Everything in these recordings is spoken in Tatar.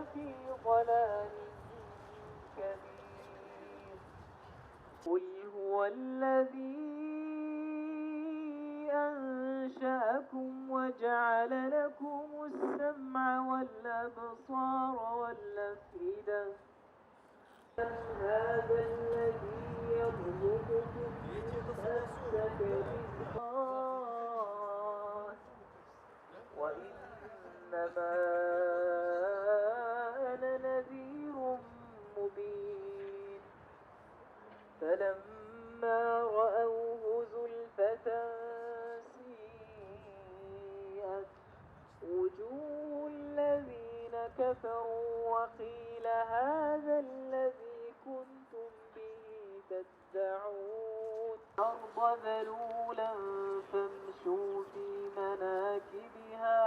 لفي ضلال كبير. قل هو الذي أنشأكم وجعل لكم السمع والأبصار والأفئدة هذا الذي يرزقكم إن أمسك رزقه وإنما أنا نذير مبين. فلما رأوه زلفة سيئت وجوه الذين كفروا وقيل هذا الذي كنتم به تدعون. الأرض ذلولا فامشوا في مناكبها.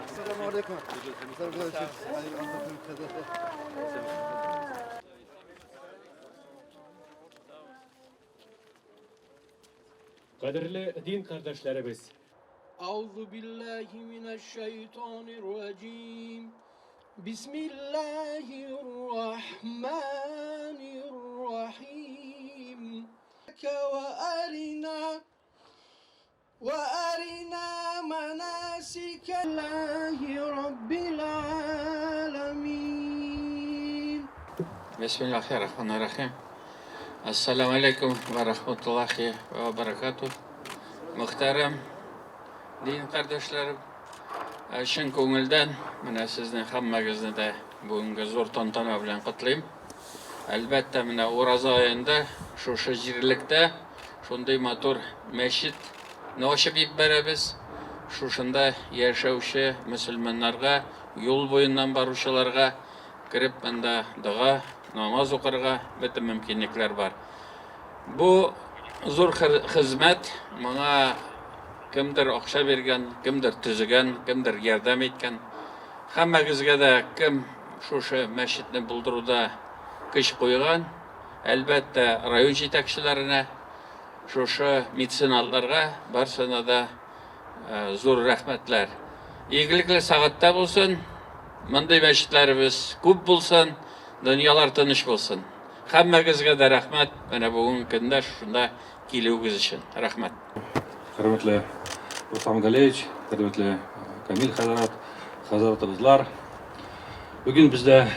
السلام عليكم. Кадерле дин кардәшләребез! أعوذ بالله من الشيطان الرجيم. بسم الله الرحمن الرحيم. وأرنا مناسك الله رب العالمين. Бисмиллахи рахмани рахим. Ассаламу алейкум ва рахматуллахи ва баракату. Мөхтәрәм дин кардәшләрем, чын күңелдән менә сезнең һәммәгезне дә бүгенге зур тантана белән котлыйм. Әлбәттә, менә ураза аенда шушы җирлектә шундый матур мәчетне ачып җибәрәбез. Шушында яшәүче мөселманнарга, юл буеннан баручыларга кереп монда дога, намаз укырга бөтен мөмкинлекләр бар. Бу зур хезмәт, моңа кемдер акча биргән, кемдер төзегән, кемдер ярдәм иткән. Һәммәгезгә дә, кем шушы мәчетне булдыруда көч куйган, әлбәттә, район җитәкчеләренә, шушы меценатларга, барсына да зур рәхмәтләр. Игелекле сәгатьтә булсын, мондый мәчетләребез күп булсын, дөньялар тыныч булсын. Һәммәгезгә дә рәхмәт, менә бүгенге көндә шушында килүегез өчен. Рәхмәт. Хөрмәтле Руслан Галеевич, хөрмәтле Камил хәзрәт, хәзрәтыбызлар. Бүген бездә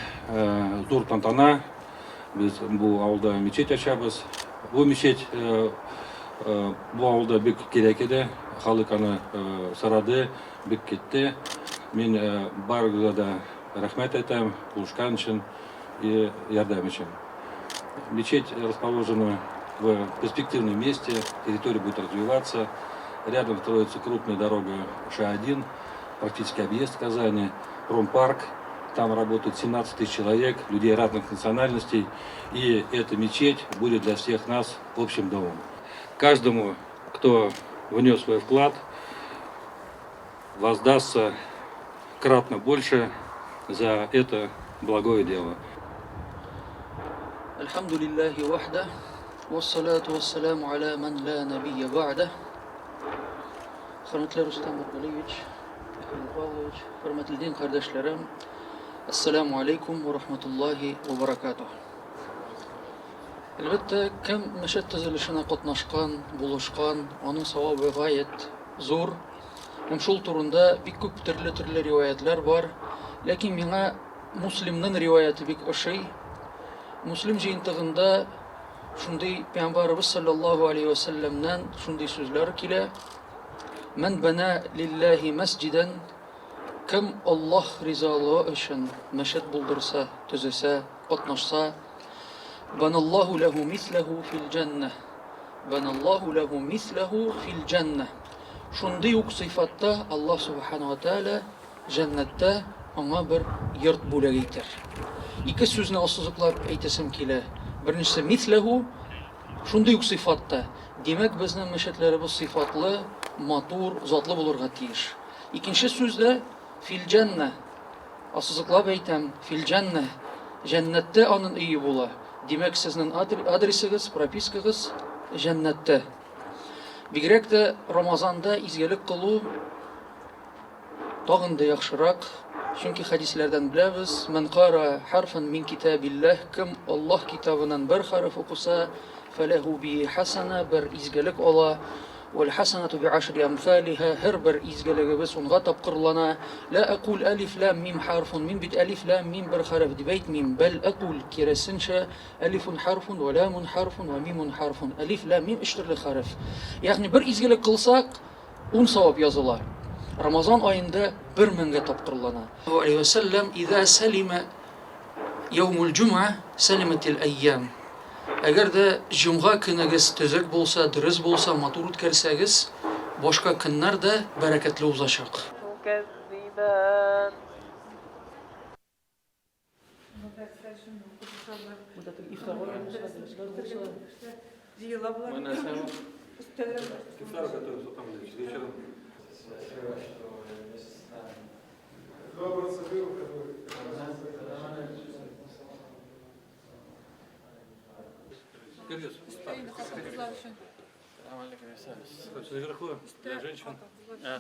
зур тантана. Без бу авылда мечеть ачабыз. Бу мечеть бу авылда бик кирәк иде. Халык аны сорады, бик китте. Мин барыгызга да рәхмәт әйтәм, булышкан өчен и ярдәм өчен. Мечеть расположена в перспективном месте, территория будет развиваться. Рядом строится крупная дорога Ш1, практически объезд Казани, промпарк. Там работает 17 тысяч человек, людей разных национальностей. И эта мечеть будет для всех нас общим домом. Каждому, кто внес свой вклад, воздастся кратно больше за это благое дело. الحمد لله وحده والصلاة والسلام على من لا نبي بعده. Хөрмәтле Рустам Нургалиевич, Михаил Павлович, хөрмәтле дин кардәшләрем, Ассаламу алейкум ва рахматуллахи ва баракатух. Әлбәттә, кем мәчет төзелешенә катнашкан, булышкан, аның савабы гаять зур. Һәм шул турында бик күп төрле-төрле риваятьләр бар. Ләкин миңа Муслимнын риваяте бик ошый. Муслим җыентыгында шундый Пәйгамбәребез саллаллаһу алейһи вә сәлләмнән шундый сүзләр килә. Мән бәнә лиллаһи мәсҗидән, кем Аллаһ ризалыгы өчен мәчет булдырса, төзесә, катнашса, баналлаһу ләһу мисләһу фил җәннә. Баналлаһу ләһу мисләһу фил җәннә. Шундый ук сыйфатта Аллаһ субхана ва тәгалә җәннәттә аңа бер йорт бүләк итәр. Ике сүзне ассызыклап әйтәсем килә. Беренчесе мисләһу, шундый ук сыйфатта. Димәк, безнең мәчетләребез сыйфатлы, матур, затлы булырга тиеш. Икенче сүз дә фил җәннә. Ассызыклап әйтәм, фил җәннә. Җәннәттә анын өе була. Димәк, сезнең адресыгыз, пропискагыз җәннәттә. Бигрәк тә Рамазанда изгелек кылу тагын да яхшырак, чөнки хәдисләрдән беләбез, Мән кара харфан мин китабилләһ, кем Аллаһ китабыннан бер хәреф укыса, фәләһу бихи хәсәнә, бер изгелек ала, вәл хәсәнәту би ашри әмсалиһа, һәрбер изгелегебез унга тапкырлана. Лә әкул әлиф ләм мим харфун, мин бит әлиф ләм мим бер хәреф дип әйтмим, бәл әкул, киресенчә, әлифун харфун, вә ләмун харфун, вә мимун харфун, әлиф ләм мим өч төрле хәреф. Ягъни бер изгелек кылсак, Ун савап языла. Рамазан аенда бер меңгә тапкырлана. Алейһи вә сәлләм, Иза сәлимә яумул җумъа, сәлимәтил әйям. Әгәр дә җомга көнегез төзек булса, дөрес булса, матур үткәрсәгез, башка көннәр дә бәрәкәтле узачак. Тукәззибан.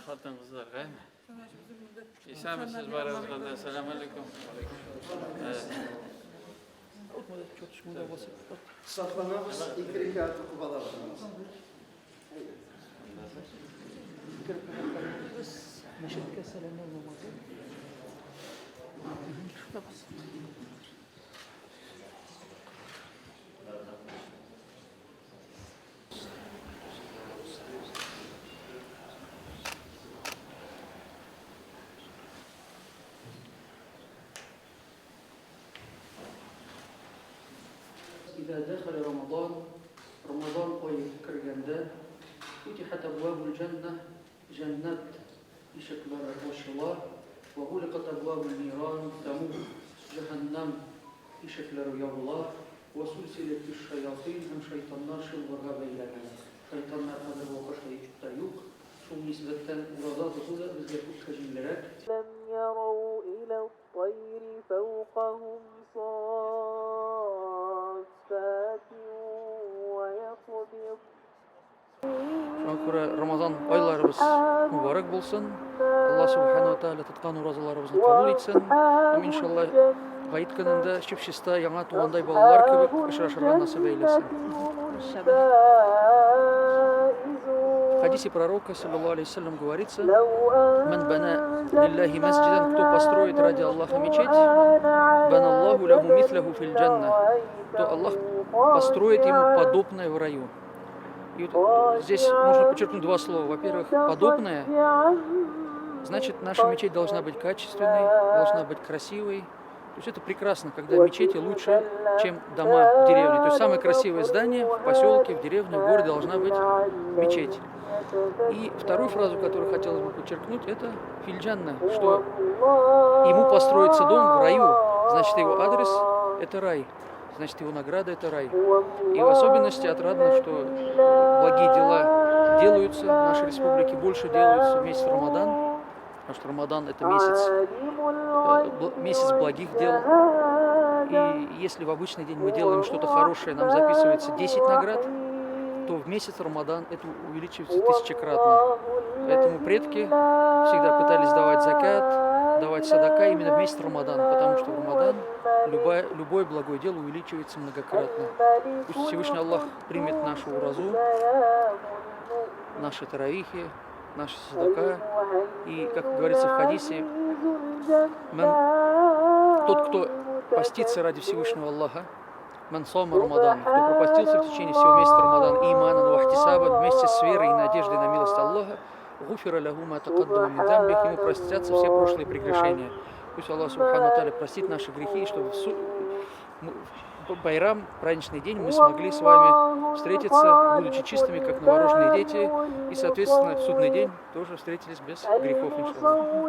Хатын-кызларга. Исәнмесез барыгызга да. Сәлам алейкум. Сафланабыз, ике рәкәгать укып алабыз намаз. Мәчеткә сәламләү намазы. Иза дәхәлә Рамадан, Рамазан ае кергәндә, футихат әбвабул җәннә, җәннәт ишекләре ачыла, вә гуликат әбвабул ниран, тәмуг, җәһәннәм ишекләре ябыла, Вә сүлсиләтүш-шаятыйн, һәм шайтаннар чылбырга бәйләнә. Шайтаннар хәзер вакышта ютубта юк. Шул нисбәттән ураза тоту да безгә күпкә җиңелрәк. Ләм ярау иля ттайри фәүкаһум саффатин вә якбид. Шуңа күрә Рамазан айларыбыз мөбарәк булсын. Алла Субхану ва Тааля тоткан уразаларыбызны кабул итсен. Һәм иншалла Гает көнендә чип-чиста яңа тугандай балалар кебек очрашырга насыйп әйләсен. В хадисе пророка, саллаллаху алейхи вассалям, говорится: «Ман бана лиллахи масджидан, кто построит ради Аллаха мечеть, бана Аллаху лаху мисляху фил джанна, то Аллах построит ему подобное в раю». И вот здесь нужно подчеркнуть два слова. Во-первых, подобное, значит, наша мечеть должна быть качественной, должна быть красивой. То есть это прекрасно, когда мечети лучше, чем дома в деревне. То есть самое красивое здание в поселке, в деревне, в городе должна быть мечеть. И вторую фразу, которую хотелось бы подчеркнуть, это фильджанна, что ему построится дом в раю, значит, его адрес – это рай. Значит, его награда – это рай. И в особенности отрадно, что благие дела делаются в нашей республике, больше делаются в месяц Рамадан, потому что Рамадан – это месяц благих дел. И если в обычный день мы делаем что-то хорошее, нам записывается 10 наград, то в месяц Рамадан это увеличивается тысячекратно. Поэтому предки всегда пытались давать закят, давать садака именно в месяц Рамадан, потому что в Рамадан любое благое дело увеличивается многократно. Пусть Всевышний Аллах примет нашу уразу, наши таравихи, наша садака. И, как говорится в хадисе, тот, кто постится ради Всевышнего Аллаха, من صام رمضان, кто пропостился в течение всего месяца Рамадан, إيمانا واحتسابا, вместе с верой и надеждой на милость Аллаха, غفر له ما تقدم من ذنبه, ему простятся все прошлые прегрешения. Пусть Аллах سبحانه وتعالى простит наши грехи, чтобы в Байрам, праздничный день, мы смогли с вами встретиться, будучи чистыми, как новорожденные дети, и, соответственно, в судный день тоже встретились без грехов, إن شاء الله.